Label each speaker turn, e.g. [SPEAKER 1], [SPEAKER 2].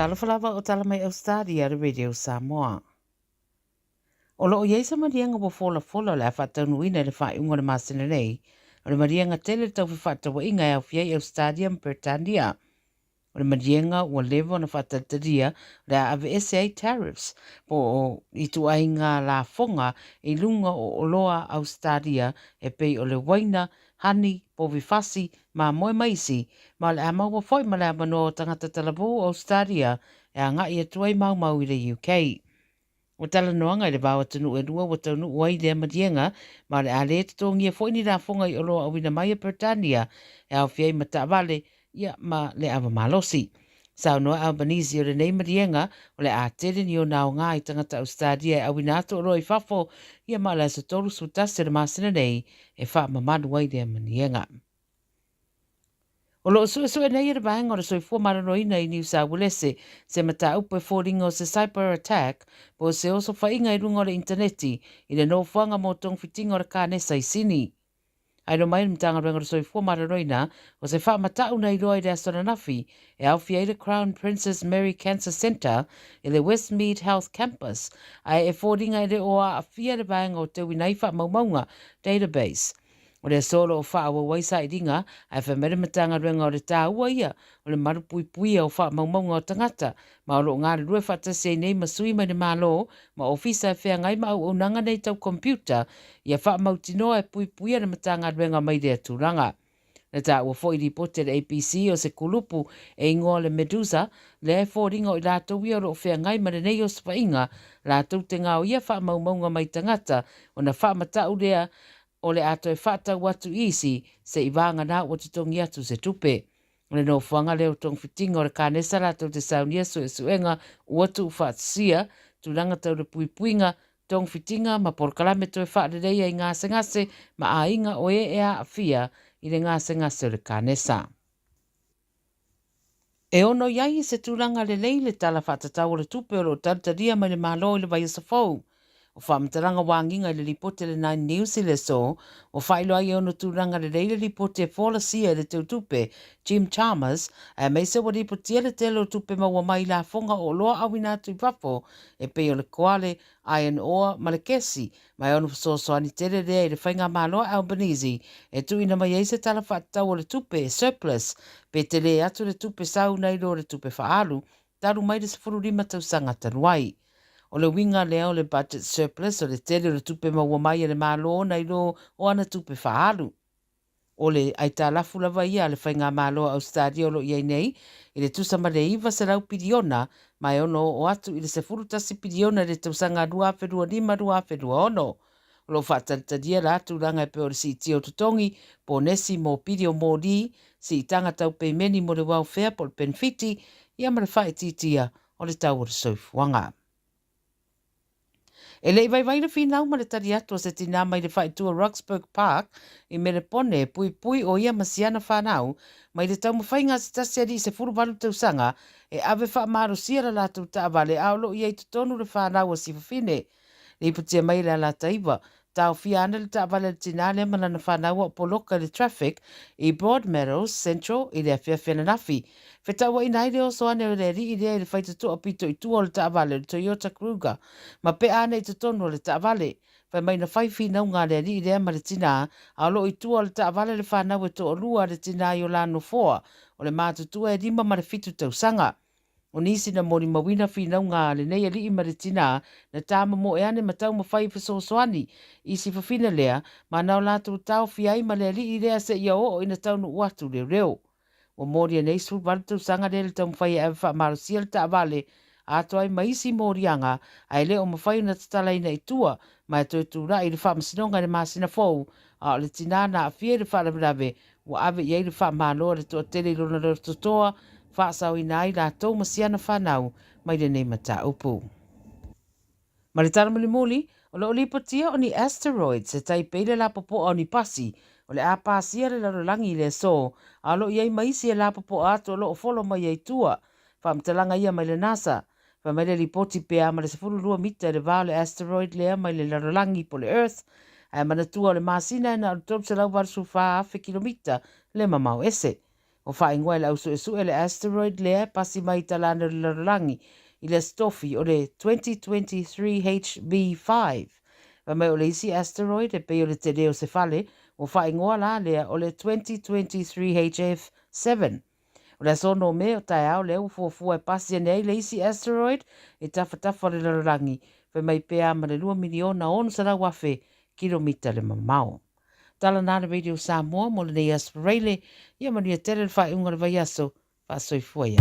[SPEAKER 1] Talofa lava o tala mai Australia le Radio Samoa. O lo o i ai se maliega ua folafola o le a faataunuuina i le faaiuga o le masina nei, o le maliega tele le tau fefaatauaiga e aofia ai Australia ma Peretania. O le maliega ua leva ona faatalitalia o le a aveese ai tariffs po o ituaiga lafoga i luga o oloa Ausetalia e pei o le uaina, honey, povi fasi, mamoe ma isi, ma o le a maua foi ma le avanoa o tagata talavou o Ausetalia e agai atu ai maumau i le UK. O talanoaga i le va o atunuu e lua ua taunuu ai lea maliega, ma o le a le totogia foi ni lafoga i oloa auina mai e Peretania e aofia ai ma taavale, ia, ma le ava malosi. Saunoa Albanese o lenei maliega o le a tele ni ona aoga i tagata Ausetalia e auina atu oloa i fafo, ia, ma o le aso 31 o le masina nei e faamamalu ai lea maliega. O lo o suesue nei e le Vaega o le Soifua Maloloina i Niu Sauelese se mataupu e foliga o se cyber attack po o se osofaiga i luga o le initaneti i le nofoaga mo togafitiga o le kanesa i Sini. Ailoa mai le Matagaluega o le Soifua Maloloina o se faamatau na iloa i le aso ananafi e aofia ai le Crown Princess Mary Cancer Centre i le Westmead Health Campus ae e foliga e le o aafia le vaega o teuina ai faamaumauga, database. O le aso o lo o faaauau ai sailiga, ae fai mai le Matagaluega o le taua ia o le malupuipuia o faamaumauga o tagata, ma o lo o galulue faatasi ai nei ma sui mai le Malo ma ofisa e feagai ma auaunaga nei tau computer ia faamautinoa e puipuia le Matagaluega mai lea tulaga. Na taua foi i lipoti a le ABC o se kulupu e igoa o le Medusa, lea e foliga o i latou ia o lo o feagai ma lenei osofaiga, latou te gaoia faamaumauga mai tagata ona faamatau lea o le a toe faatau atu i isi se i vagana ua totogi atu se tupe. O le nofoaga lea o togafitiga o le kanesa latou te saunia suesuega ua tuufaatasia, tulaga tau le puipuiga, togafitiga ma polokalame toe faaleleia i gasegase ma aiga o e e aafia i le gasegase o le kanesa. E ono i ai i se tulaga lelei le Tala Faatatau o le Tupe o lo o talitalia mai le Malo i le vaiaso fou. O faamatalaga ua agiga i le lipoti a le Nine News i le aso, ua faailoa ai e ono tulaga lelei le lipoti e folasia e le Teutupe, Jim Chalmers, aemaise ua lipotia le tele o tupe maua mai i lafoga o oloa auina atu i fafo e pei o le koale, iron ore ma le kesi, ma e ono fesoasoani tele lea i le faigamalo a Albanese e tuuina mai ai se tala faatatau o le tupe, surplus, pe telē atu le tupe sau nai lo le tupe faaalu talu mai le 15 tausaga talu ai. O le uiga lea o le budget surplus o le tele o le tupe maua mai e le Malo nai lo o ana tupe faaalu. O le aitalafu lava ia a le Faigamalo a Ausetalia o lo o i ai nei, i le tusa ma le 900 piliona, ma e ono oo atu i le 11 piliona i le tausaga 2025-2026. O lo o faatalitalia la tulaga e pei o le siitia o totogi, ponesi mo pili o moli, siitaga tau peimeni mo le welfare po o le penefiti, ia ma le faaitiitia o le tau o le soifuaga. E le i vaivai le finau ma le tali atu a se tinā mai le faaitua Roxburgh Park i Melepone e puipui ʻo ia ma siana whanau mai le taumafaiga a se tasi alii 18 tausaga e ave faamalosia la latou taavale a o lo o i ai totonu le whanau a Sifafine. Lipotia mai e le Alataiva, taofia ana le taavale a le tinā lea ma lana whanau a o poloka i le traffic i Broadmeadows Central i le afiafi ananafi. Fetauaiina ai le oso ane o le alii lea i le faitotoa pito i tua o le taavale o le Toyota Kruger ma pea ane i totonu o le taavale. Fai mai na fai finauga a le alii lea ma le tinā, a o lo o i tua o le taavale le whanau e toalua a le tinā i o la nofoa o le matutua e 5 ma le 7 tausaga. O nisi na molimauina finauga a lenei alii ma le tinā, na tāmomoe ane ma taumafai e fesoasoani i si fafine lea, ma na o latou taofi ai ma le alii lea seia oo ina taunuu atu leoleo. Ua molia nei 18 tausaga lea le taumafai e ave faamalosia le taavale atoa ai ma isi moliaga ae le o mafai ona tatalaina i tua ma e toe tulai i le faamasinoga i le masina fou, a o le tinā na aafia i le faalavelave ua ave i ai le faamalo a le toatele i lona lototoa, faasaoina ai latou ma siana fanau mai lenei mataupu. Ma le tala mulimuli, o lo o lipotia o ni asteroids e tai pei le lapopoa o ni pasi, o le a pasia le lalolagi i le aso, a o lo o i ai ma isi e lapopoa atu o lo o folo mai ai tua. Faamatalaga ia mai le NASA. Fai mai le lipoti pe a ma le 12 mita i le va o le asteroid lea mai le lalolagi po le Earth, ae manatua o le masina e na o le 384,000 kilomita le mamao ese. Ua faaigoa e le au suesue le asteroid lea e pasi mai i talane o le lalolagi i le Aso Tofi o le 2023 HB5. Fai mai o le isi asteroid e pei o le tele o se fale, ua faaigoa la lea o le 2023 HF7. O le aso 6 Me o taeao lea ua fuafua e pasi ane ai le isi asteroid i tafatafa o le lalolagi, fai mai pe a ma le 2,600,000 kilomita le mamao. Tala na le Radio Samoa mo lenei Aso Faraile, ia manuia tele le faaiuga o le vaiaso, faasoifua ia.